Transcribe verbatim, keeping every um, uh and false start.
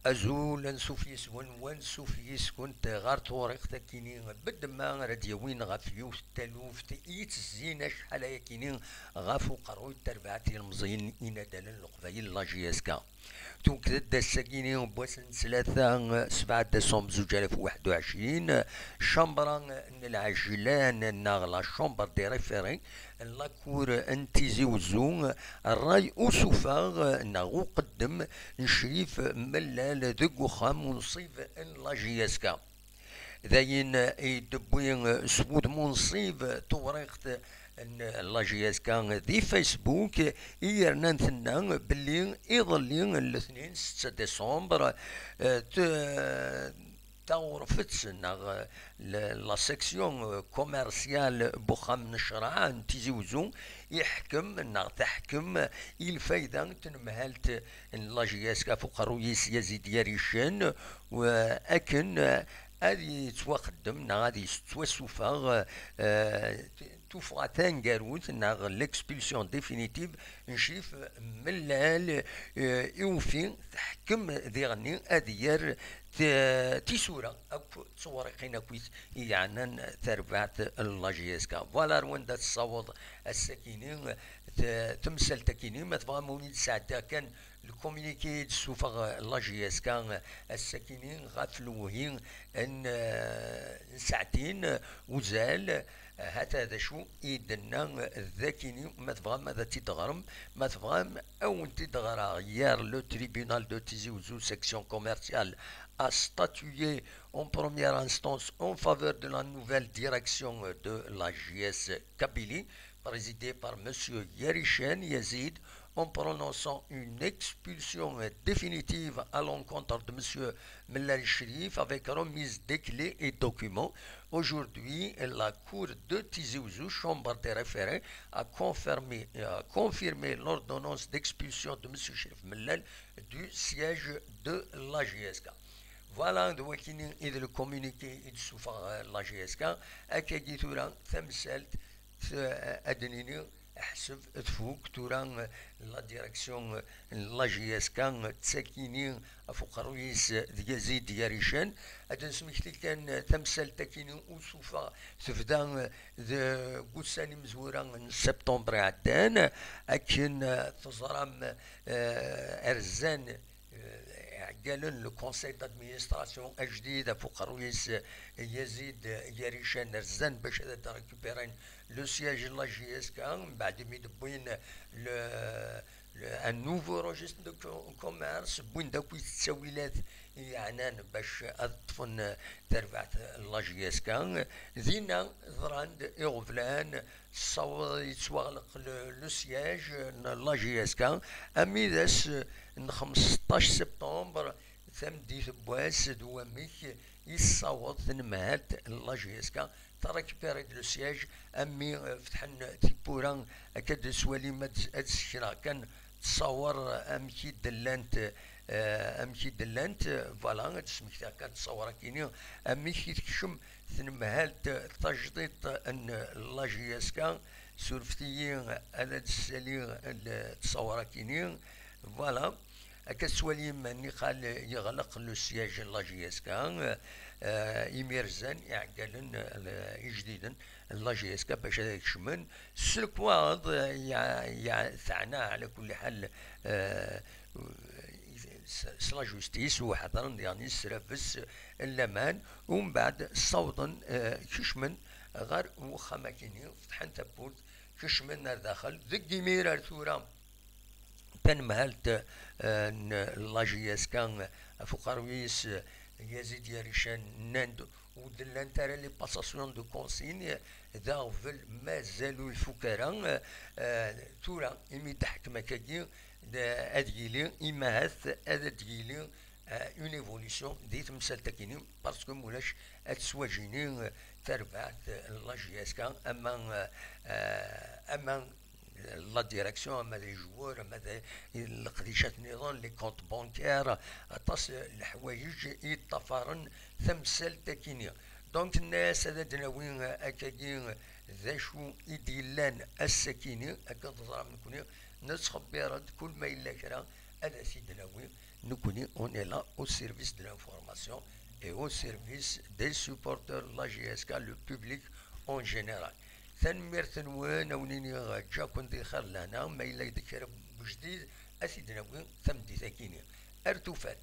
Azul, ansuf yes-wen, wansuf yes-kent ɣer tewriqt akini bedma ara d-yawin ɣef yiwet n taluft i yettezzin acḥal ayakini ɣef uqerruy n terbaɛt ilemẓiyen inadalen n Leqbayel, la J S K. Tuget-d ass-agini n wass n ttlata, sebɛa décembre zuǧ alaf u waḥed u ɛecrin, chambre n lɛejlan neɣ la chambre des référés n la cour n Tizi Wezzu, ṛṛay usuffeɣ neɣ uqeddem n Crif Mellal deg uxxam unṣib n la J S K. D ayen i d-tewwi s wudem unṣib tewriqt n la J S K di Facebook, i yernan tenna belli iḍelli, letnin, setta décembre, eh, t-, taɣurfet neɣ, eh, la section commerciale n uxxam n ccreɛ n Tizi Wezzu iḥkem neɣ teḥkem i lfayda n tnemhalt n la J S K ɣef uqerruy-is Yazid Yaricen, u-, akken, eh, ad yettwaxeddem neɣ ad yettwasufeɣ, eh, tuffɣa taneggarut neɣ l'expulsion définitive n Crif Mellal, eh, i ufi teḥkem diɣenni ad yerr t-, tisura akk d tewriqin akkit i yeɛnan tarbaɛt n la J S K. Voilà ar wanda tessaweḍ ass-akini t-, temsalt-akini. Ma tebɣam, ur yi-d-sɛeddiɣ kan le communiqué i d-tessufeɣ la J S K ass-akini ɣef lewhi n, eh, n saɛtin uzal. Hata d acu i d-tenna dakini, ma tebɣam ad tt-id-teɣrem, ma tebɣam ad wen-t-id-ɣreɣ. Hier, le tribunal de Tizi Ouzou, section commerciale, a statué en première instance en faveur de la nouvelle direction de la J S Kabylie, présidée par monsieur Yarichen Yazid, en prononçant une expulsion définitive à l'encontre de monsieur Mellal Cherif avec remise des clés et documents. Aujourd'hui, la cour de Tizi Ouzou, chambre des référés, a confirmé, a confirmé l'ordonnance d'expulsion de monsieur Cherif Mellal du siège de la J S K. Voilà, d wakini i d le communiqué i d-tessufeɣ, euh, la J S K. Akkagi tura tamsalt, t-, ad d-nini, ḥseb tfuk tura, euh, la direction, euh, n la J S K, euh, ttakini ɣef uqerruy-is, euh, d Yazid Yaricen. Ad d-nesmekti kan, euh, tamsalt akini usuffeɣ tebda, euh, deg ussan imezwura n septembre iɛeddan, akken, euh, teẓram, euh, rzan iɛeggalen, le conseil d'administration ajdid ɣef uqerruy-is Yazid Yaricen, rzan bac ad récupérer le siège n la J S K, mbeɛd mi d-wwin le, le, un nouveau registre de co-, commerce, wwin-d akk ttawilat i yeɛnan bac ad ṭṭfen tarbaɛt n la J S K. Dinna ḍran-d iɣeblan, tessaweḍ yettwaɣleq le, le siège n la J S K, armi d ass n xmesṭac septembre, tameddit n wass, d wamek yessaweḍ tnemhalt n la J S K, trécupérer-d le siège, armi, euh, fetḥen tiwwura, akka d-tettwalim, ad, ad sekreɣ kan ttṣawer amek i d-llant, euh, amek i d-llant, voilà, ad d-smektiɣ kan ttṣawer akini, amek i tekcem tnemhalt tajdiṭ n la J S K. Surfet-iyi, ad d-ssaliɣ ttṣawer akini. Voilà. Akka tettwalim, niqal yeɣleq le siège n la J S K, euh, imirzan iɛeggalen, euh, ijdiden n la J S K bac ad kecmen s lekwaɣeḍ, euh, ya, ya, teɛna ɛla kulli ḥal, euh, s, s la justice, u ḥedṛen diɣen s srabes n laman, u mbeɛd ssawḍen, euh, kecmen ɣer wexxam akini, fetḥen tawwurt, kecmen ar daxel. Deg imir ar tura, tanemhalt, eh, n la J S K ɣef uqerruy-is, eh, Yazid Yaricen, nnan-d ur d-llant ara les passations de consigne, d aɣbel mazal ur ifuk ara. Eh, tura imi d-ḥkem akkagi, d, ad yili, imahat ad d-yili, eh, une évolution di temsalt-akini, parce que mulac ad tettwajini, eh, tarbaɛt, eh, n la J S K, ama, eh, eh, ama la direction, ama d les joueurs, ama d leqdicat nniḍen, les comptes bancaires, aṭas n leḥwayeǧ i yeṭṭafaren tamsalt-akini. Donc, nnas ad d-nawi, eh, akkagi, eh, d acu i d-yellan ass-akini, akken teẓram nekni nettxebbir-d kul ma yella kra ad as-id-nawi. Nekni, on est là au service de l'information et au service des supporters de la J S K, le public en général. Tanemmirt-nwen, a wen-iniɣ ǧǧa-ken di xir lehna, ma yella d kra n wejdid ad t-id-nawi tameddit-akini. Ar tufat.